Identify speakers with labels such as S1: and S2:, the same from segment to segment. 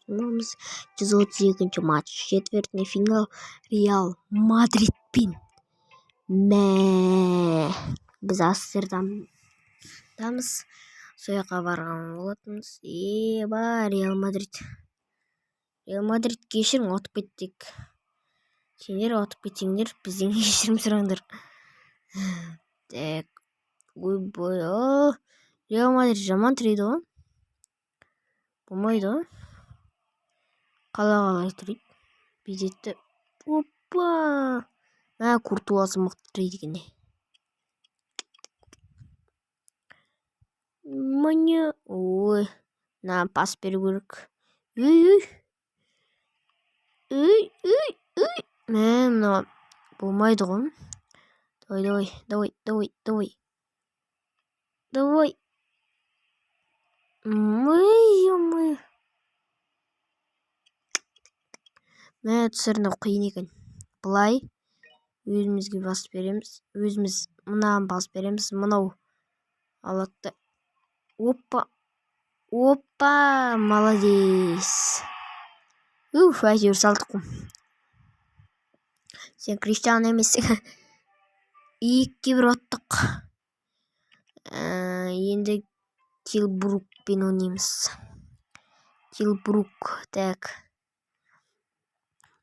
S1: 132-ші матч, четвертный финал, Реал Мадридпен. Мә, біз Амстердамдамыз, сол жаққа барған болатынбыз. Еба, Реал Мадрид, Реал Мадрид, кешірің, ұтып кеттік. Сендер ұтып кетсеңдер, бізден кешірім сұраңдар. Так, ойбай, Реал Мадрид жаман тірейді ғой, болмайды ғой. Қалай тірейді, бүйтеді. Опа, мә, Куртуасы мықты тірейді екен. Міне, ой, мына пас беру керек. Үй, үй, үй, үй, үй, мә, мына болмайды ғой. Давай, давай, давай, давай, давай, давай. Ой, ё. Мә, достар, мынау қиын екен. Былай өзімізге басып береміз, өзіміз мынаған басып береміз, мынау алады да. Опа, опа, молодец! Уф, әйтеуір салдық қой. Сен Криштиану емессің. 2-1 ұттық. Енді Тилбрукпен ойнаймыз. Тилбрук, так,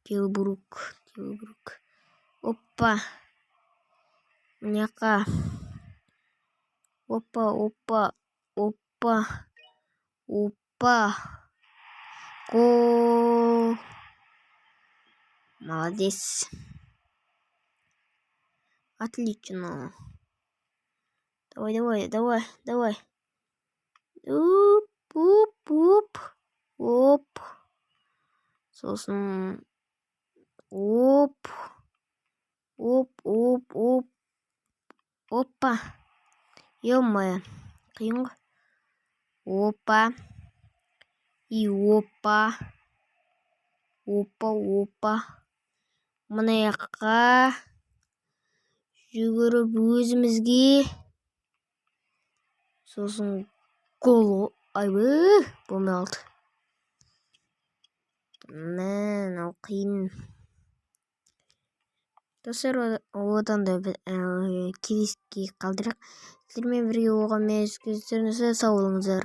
S1: Тилбрук, Тилбрук. Опа, мына жаққа. Опа, опа, опа, опа, гол! Молодец, отлично! Давай, давай, давай, давай! Уп, уп, уп, оп, сосын оп, оп, оп, оп, опа! Ё-моё, қиын ғой. Опа и опа, опа, опа, мына жаққа жүгіріп өзімізге, сосын гол. Айбай, болмай қалды. Мә, мынау қиын, достар. Одан да келесіге қалдырайық. Сіздермен бірге болған мен, сау болыңыздар.